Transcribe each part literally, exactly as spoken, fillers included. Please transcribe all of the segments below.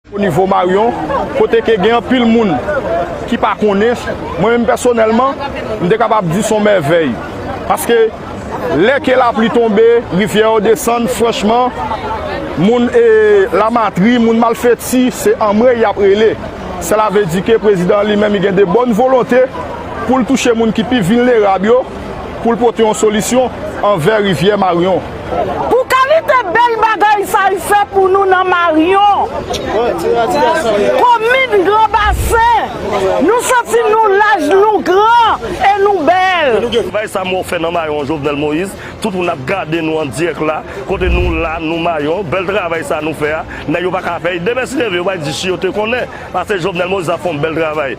O nivo Maryon, kote ke gen anpil moun ki pa konnen, mwen menm pèsonèlman, m te kapab di s on mèvèy. Paske lè ke lapli tonbe, rivyè yo desann, franchman, moun e Lamatri, moun Malfeti, se anmwe y ap rele. Sela vle di ke prezidan an li menm, li gen de bòn volonte pou l touche moun ki pi vilnerab yo, pou l pote yon solisyon anvè rivyè Maryon. Pou kalite bèl bagay sa y fè pou nou nan Maryon, komin Gran Basen, nou santi nou laj, nou gran e nou bèl. Travay sa mwen fè nan Maryon Jovenel Moïse, tout moun ap gade nou an dirèk la, kote nou la, nou Maryon, bèl travay sa nou fè a, nèg yo pa ka fè, demen si Dye vle, yo pa di si yo te konnen. Paske Jovenel Moïse ap fè yon bèl travay.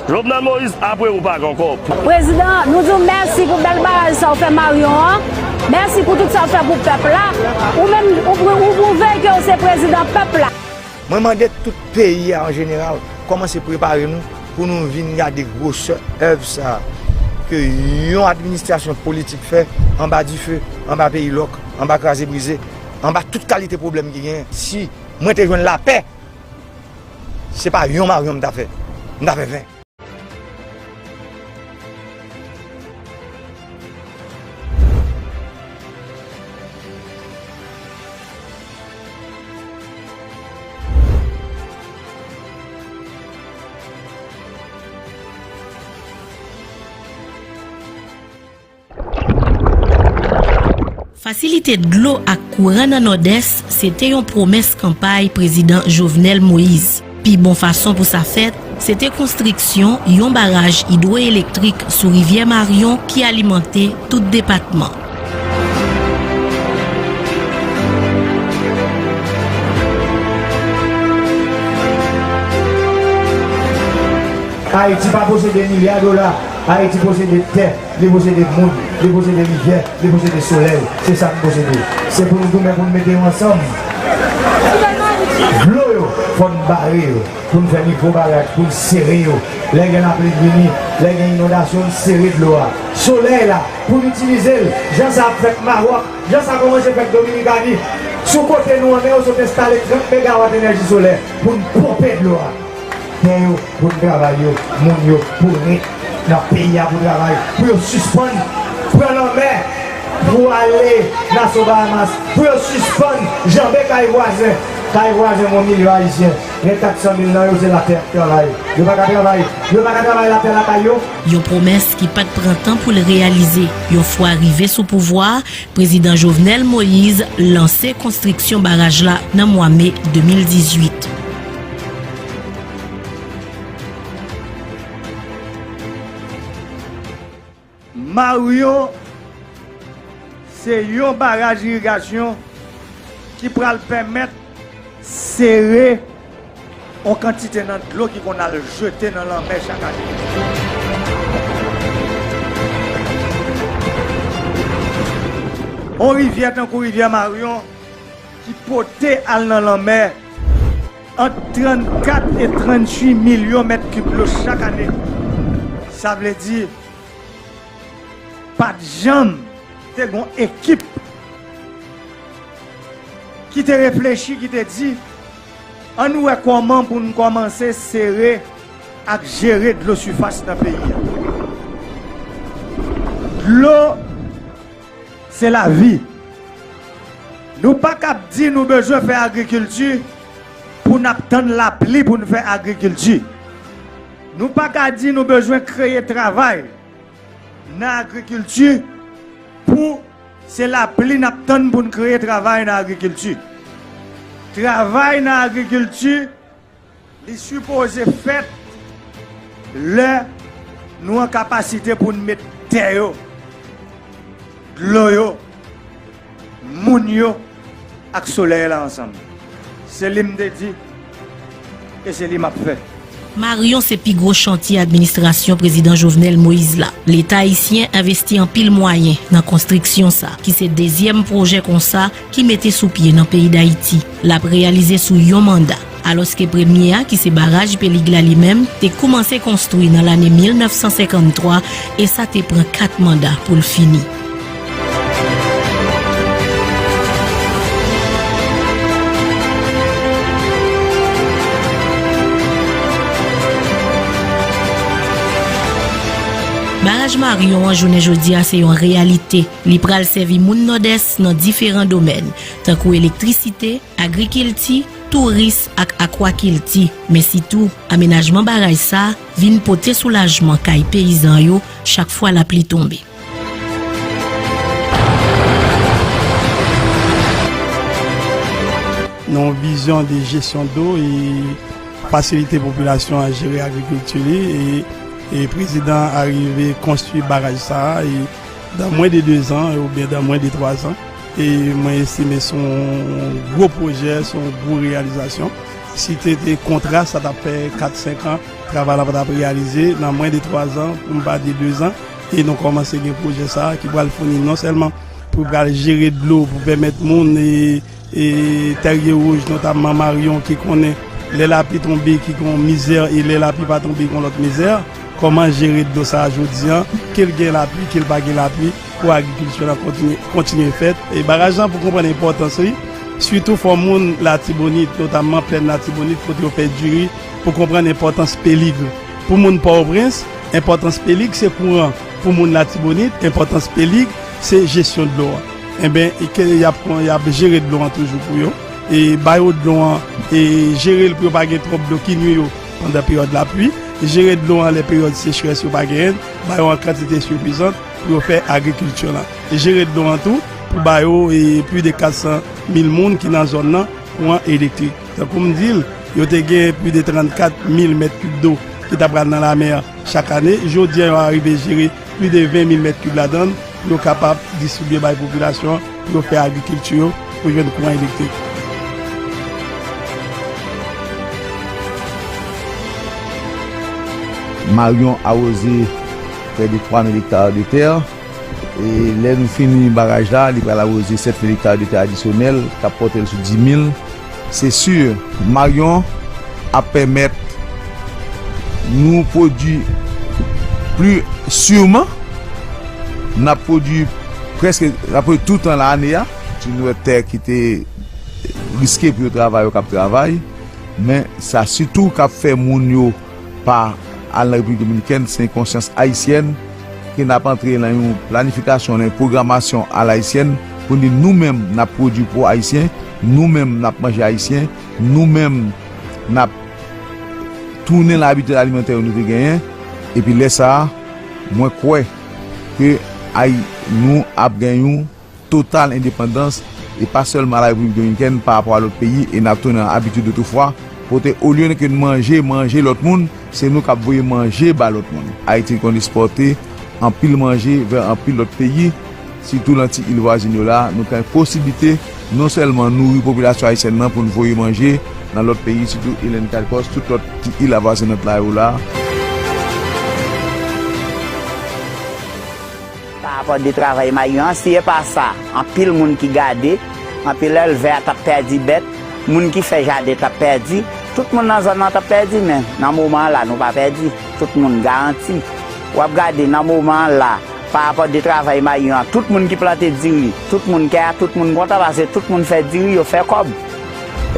Jovenel Moïse, apre ou pa gen ankò. Prezidan, nou di w mèsi pou bèl bagay sa w fè Maryon an. Mèsi pou tout sa w fè pou pèp la. Ou menm, ou, ou pwouve ke w se prezidan pèp la. Mwen mande tout peyi a an jeneral, kòmanse prepare nou pou nou vin gade gwosè èv sa a ke yon administrasyon politik fè anba dife, anba peyi lòk, anba kraze brize, anba tout kalite pwoblèm ki genyen. Si mwen te jwenn lapè, se pa yon Maryon m ta fè. M ta fè ven. Fasilite dlo ak kouran nan Nòdès se te yon pwomès kanpay prezidan Jovenel Moïse. Pi bon fason pou sa fèt, se te konstriksyon yon baraj idwoelektrik sou rivyè Maryon ki alimante tout depatman. Ayiti pa posede milya dola, Ayiti posede tè. Li posede moun, li posede rivyè, li posede solèy. Se sa n posede. Se pou nou goumen pou n mete yo ansanm. Dlo yo, fò n bare yo, pou n fè nivo baraj, pou n sere yo. Lè gen lapli k vini, lè gen inondasyon, n sere dlo a. Solèy la, pou n itilize l, jan sa ap fèt Mawòk, jan sa kòmanse fèt Dominikani. Sou kote nou an, yo sot enstale trant megawat enèji solè pou n ponpe dlo a. Tè yo, pou n travay yo, moun yo pou ret nan peyi a pou travay, pou yo sispann pran lanmè pou ale Naso Bahamas, pou yo sispann janbe kay vwazen, kay vwazen gon milyon Ayisyen, gen kat san mil nan yo se latè y ap travay, yo pa ka travay, yo pa ka travay latè lakay yo. Yon pwomès ki pa t pran tan pou l reyalize. Yon fwa rive sou pouvwa a, Prezidan Jovenel Moïse lanse konstriksyon baraj la nan mwa me de mil dizuit. Maryon se yon baraj irigasyon ki pral pèmèt sere yon kantite nan dlo ki konn al jete nan lanmè chak ane. Yon rivyè tankou rivyè Maryon ki pote al nan lanmè ant trannkat e tranntuit milyon mèt kib dlo chak ane. Sa vle di, pa t janm te gon ekip ki te reflechi, ki te di, ann wè kòman pou n kòmanse sere ak jere dlo sifas nan peyi a. Dlo se lavi. Nou pa kab di nou bezwen fè agrikilti pou n ap tann lapli pou n fè agrikilti. Nou pa ka di nou bezwen kreye travay nan agrikilti pou se lapli n ap tann pou n kreye travay nan agrikilti. Travay nan agrikilti, li sipoze fèt lè nou an kapasite pou n met tè yo, dlo yo, moun yo ak solèy la ansanm. Se li m te di, e se li m ap fè. Maryon se pi gwo chantye administrasyon Prezidan Jovenel Moïse la. Leta ayisyen envesti anpil mwayen nan konstriksyon sa, ki se dezyèm pwojè konsa ki mete sou pye nan peyi Dayiti. L ap reyalize sou yon manda. Alòske premye a, ki se baraj Pelig la li menm, te koumanse konstwi nan lane mil nèf san senkanntwa e sa te pran kat manda pou l fini. Baraj Marion an jounen jodi a se yon reyalite. Li pral sèvi moun Nòdès nan diferan domèn, tankou elektrisite, agrikilti, touris ak akwakilti. Men sitou, amenajman baraj sa a vin pote soulajman kay peyizan yo chak fwa lapli tonbe. Nan yon vizyon de jesyon dlo e fasilite popilasyon an jere agrikilti li, e, e prezidan an arive konstwi baraj sa a, e dan mwen de de zan, oubyen dan mwen de twa zan. E mwen estime se yon gwo pwojè, se yon gwo reyalizasyon. Si te, te kontra, sa t ap fè kat, senk an, travay la pa t ap reyalize. Nan mwen de twa zan, pou m pa di de zan, e nou kòmanse gen pwojè sa a ki pral founi non sèlman pou pral jere dlo, pou pèmèt moun e, e Tèrye Wouj, notamman Marion, ki konnen lè lapli tonbe, ki gon mizè, e lè lapli pa tonbe, gon lòt mizè. Kòman jere dlo sa a jodi an, ke l gen lapli, ke l pa gen lapli, pou agrikilti la kontinye, kontinye fèt. E baraj lan, pou konprann enpòtans li, sitou fò moun Latibonit, notamman plèn Latibonit, kote yo fè diri, pou konprann enpòtans Pelig. Pou moun Pòtoprens, enpòtans Pelig se kouran. Pou moun Latibonit, enpòtans Pelig se jesyon dlo a. Enben, e ke y ap, y ap jere dlo an toujou pou yo. E ba yo dlo an, e jere l pou yo pa gen twòp dlo ki nwi yo pandan peryòd lapli. Jere dlo an lè peryòd sechrès yo pa genyen, ba yo an kantite sifizan pou yo fè agrikilti la. E jere dlo an tou pou ba yo, e, plis de kat san mil moun ki nan zòn nan kouran elektrik. Tankou m di l, yo te gen plis de trannkat mil mèt kib dlo ki ta pral nan lamè chak ane. Jodi a, yo arive jere plis de ven mil mèt kib ladan l pou yo kapab distribye bay popilasyon an, pou yo fè agrikilti yo, pou jwenn kouran elektrik. Marion awoze prè de twa mil ekta de tè. E lè nou fini baraj la, li pral awoze sèt mil ekta de tè adisyonèl, k ap pòte l sou dis mil. Se si, Marion ap pèmèt nou pwodui pli siman, n ap pwodui prèske, n ap pwodui toutan ane a. Si nou wè tè ki te riske pou yo travay, yo k ap travay. Men sa sitou k ap fè moun yo pa al nan Repiblik Dominikèn, se yon konsyans ayisyèn ke n ap antre nan yon planifikasyon, nan yon pwogramasyon alayisyèn pou n di nou menm n ap pwodui pou Ayisyen, nou menm n ap manje ayisyen, nou menm n ap tounen nan abitid alimantè yo nou te genyen. Epi lè sa a, mwen kwè ke ay, nou ap gen yon total endepandans, e pa sèlman la Repiblik Dominikèn, pa rapò a lòt peyi, e n ap tounen nan abitid otoufwa, kote olye ke n manje, manje lòt moun, se nou k ap voye manje ba lòt moun. Ayiti konn ekspòte anpil manje vè anpil lòt peyi, sitou nan ti il vwazin yo la, nou gen posiblite non sèlman nouri popilasyon ayisyèn nan pou n voye manje nan lòt peyi, sitou il Caicos, tout lòt ti il avwazinant la yo la. Pa rapò de travay Marion an, si e pa sa, anpil moun ki gade, anpil elvè a t ap pèdi bèt, moun ki fè jaden t ap pèdi, tout moun nan zòn nan t ap pèdi, men nan moman an la, nou pa pèdi. Tout moun garanti. W ap gade nan moman an la, pa rapò de travay Marion an, tout moun ki plante diri, tout moun kè a, tout moun kontan, paske tout moun fè diri, yo fè kòb.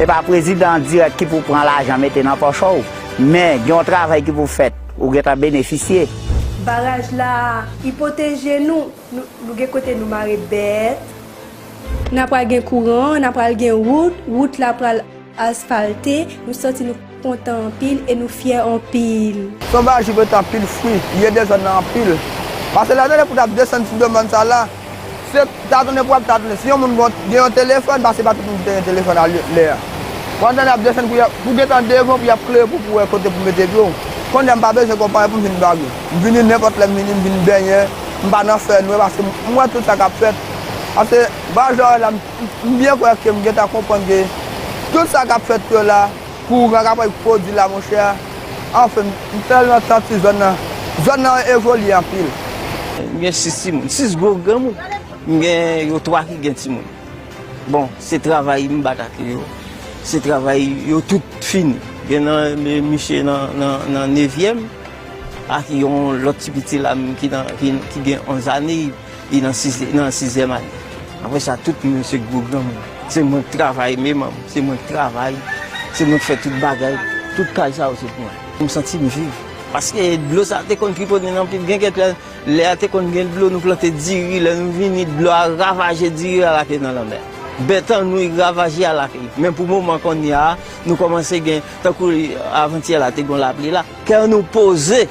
E pa prezidan an dirèk ki pou pran lajan mete nan pòch ou, men gen yon travay ki pou fèt. Ou gentan benefisye. Baraj la, li pwoteje nou. Nou, nou gen kote nou mare bèt. N a pral gen kouran, n a pral gen wout, wout la pral asfalte. Nou santi nou kontan anpil e nou fyè anpil. Son baraj li pote anpil fwi, li ede zòn nan anpil. Paske lè w tande pou t ap desann ti domòn sa la, se ta tounen pou ap ta tounen. Si yon moun gon, gen yon telefòn, paske pa tout moun ki te gen telefòn a lè a. Pandan n ap desann pou y ap, pou gentan devan, pou y ap klere pou, pou wè kote pou mete pye w. Kounye a m pa bezwen konpayi pou m vin bage. M vini nenpòt lè m vini, m vin benyen, m pa nan fè nwè, paske m wè tout sa k ap fèt. Paske baraj la, m, m byen kwè ke m gentan konprann ke tout sa k ap fèt yo la, kouran k ap pwodui la, monchè. Anfen, m tèlman santi zòn nan, zòn nan evolye anpil. M gen sis timoun, sis gwo granmoun. M gen yo twa ki gen timoun. Bon, se travay m bat ak yo. Se travay yo tout fini. Gen nan, men misye nan, nan, nan nevyèm, ak yon lòt ti piti la m ki nan, ki, ki gen onz ane, li nan sis, nan sizyèm ane. Apre sa, tout moun se gwo granmoun. Se mwen k travay, men manm, se mwen k travay, se mwen k fè tout bagay. Tout kay sa yo se pou mwen. M santi m viv. Paske dlo sa te konn triponnen nan pit, gen kèk lè, lè a te konn gen dlo, nou plante diri, lè nou vini, dlo a ravaje diri a lage nan lanmè. Bèt an nou, li ravaje a lage. Men pou moman kounye a, nou kòmanse gen, tankou avantyè la, te gen lapli la. Kè nou poze,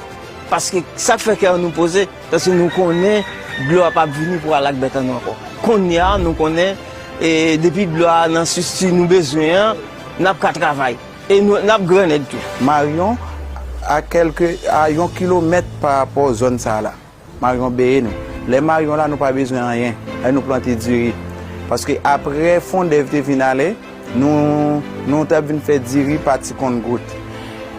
paske sa k fè kè nou poze, paske nou konnen dlo a p ap vini pou al ak bèt an nou ankò. Kounye a, nou konnen, e, depi dlo a nan strikti nou bezwen an, n ap ka travay. E nou, n ap grannèg tou. Marion, a kèlke, a yon kilomèt pa rapò zòn sa a la. Marion beye nou. Lè Marion la, nou pa bezwen anyen. Lè nou plante diri. Paske apre Fondèv te vin ale, nou, nou t ap vin fè diri pa ti konn gout.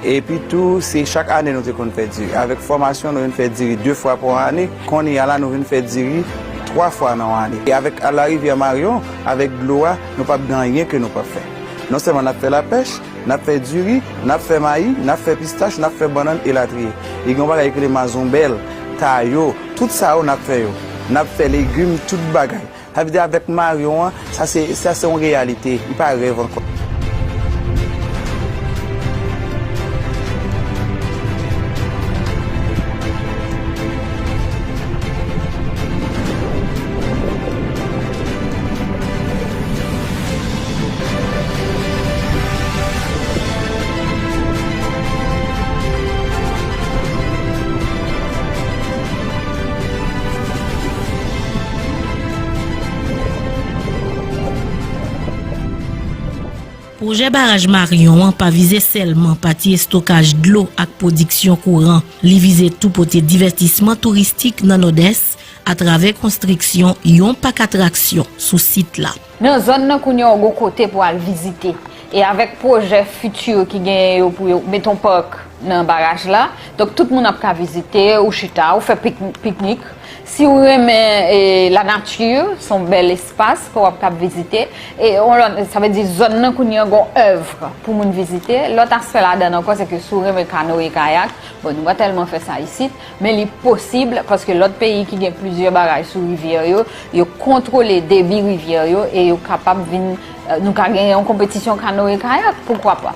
Epi tou, se chak ane nou te konn fè diri. Avèk fòmasyon, nou vin fè diri de fwa pa ane. Kounye a la, nou vin fè diri twa fwa nan yon ane. E avèk larivyè Marion, avèk dlo a, nou p ap gen anyen ke nou p ap fè. Non sèlman n ap fè lapèch, n ap fè diri, n ap fè mayi, n ap fè pistach, n ap fè bannann, elatriye. E gen yon bagay ki rele mazonbèl, tayo, tout sa yo n ap fè yo. N ap fè legim, tout bagay. Sa vle di avèk Marion an, sa se, sa se yon reyalite, li pa rèv ankò. Pwojè baraj Marion an pa vize sèlman pati estokaj dlo ak pwodiksyon kouran. Li vize tou pote divèstisman touristik nan Nòdès atravè konstriksyon yon pak atraksyon sou sit la. Nan zòn nan kounye a w gon kote pou al vizite. E avèk pwojè fiti ki genyen yo pou yo met yon pak nan baraj la, donk tout moun ap ka vizite, ou chita, ou fè pik-, piknik. Si w renmen, e, lanati, se yon bèl espas ke w ap kab vizite. E yon lòt, sa vle di zòn nan kounye a gon èv pou moun vizite. Lòt aspè ladan l ankò, se ke si w renmen kanoe kayak, bon, nou pa tèlman fè sa isit, men li posib, paske lòt peyi ki gen plizyè baraj sou rivyè yo, yo kontwole debi rivyè yo e yo kapab vin, e, nou ka gen yon konpetisyon kanoe kayak, poukwa pa?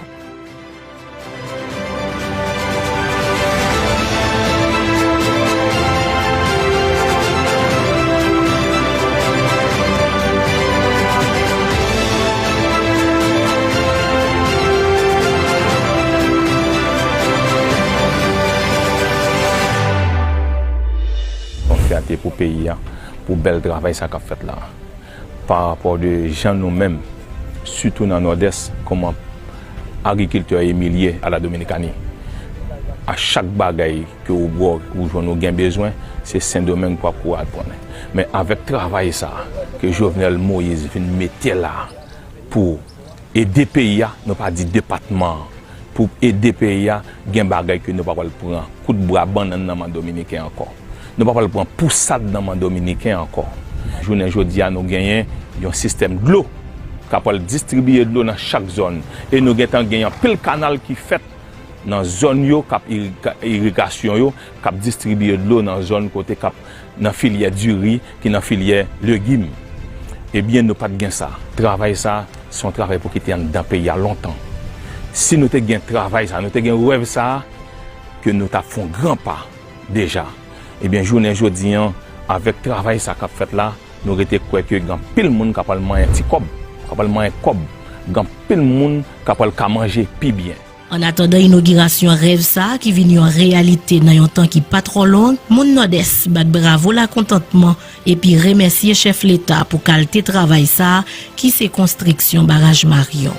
Yon fyète pou peyi a, pou bèl travay sa k ap fèt la. Pa rapò de jan nou menm, sitou nan Nòdès, kòman agrikiltè e milye a la Dominikani. A chak bagay ke ou bwè, ou jwenn, ou gen bezwen, se Sendomeng pou ap kouri al pran. Men avèk travay sa ke Jovenel Moïse vin mete la pou ede peyi a, nou pa di depatman an, pou ede peyi a, gen bagay ke nou pa pral pran kout bra bannann nan men dominiken ankò. Nou pa pral pran pousad nan men dominiken ankò. Jounen jodi a, nou genyen yon sistèm dlo k ap pral distribiye dlo nan chak zòn. E nou gentan gen anpil kanal ki fèt nan zòn yo k ap iri-, irigasyon yo, k ap distribiye dlo nan zòn kote k ap nan filyè diri, ki nan filyè legim. Ebyen, nou pa t gen sa. Travay sa, se yon travay pou ki te anndan peyi a lontan. Si nou te gen travay sa, nou te gen rèv sa, ke nou t ap fè yon gran pa deja. Ebyen, jounen jodi an, avèk travay sa k ap fèt la, nou rete kwè ke gen anpil moun k ap pral manyen ti kòb, k ap pral manyen kòb, gen anpil moun k ap pral ka manje pi byen. Annatandan inogirasyon rèv sa a ki vin yon reyalite nan yon tan ki pa twò long, moun Nòdès bat bravo lakontantman epi remèsye chèf leta pou kalte travay sa a ki se konstriksyon baraj Marion.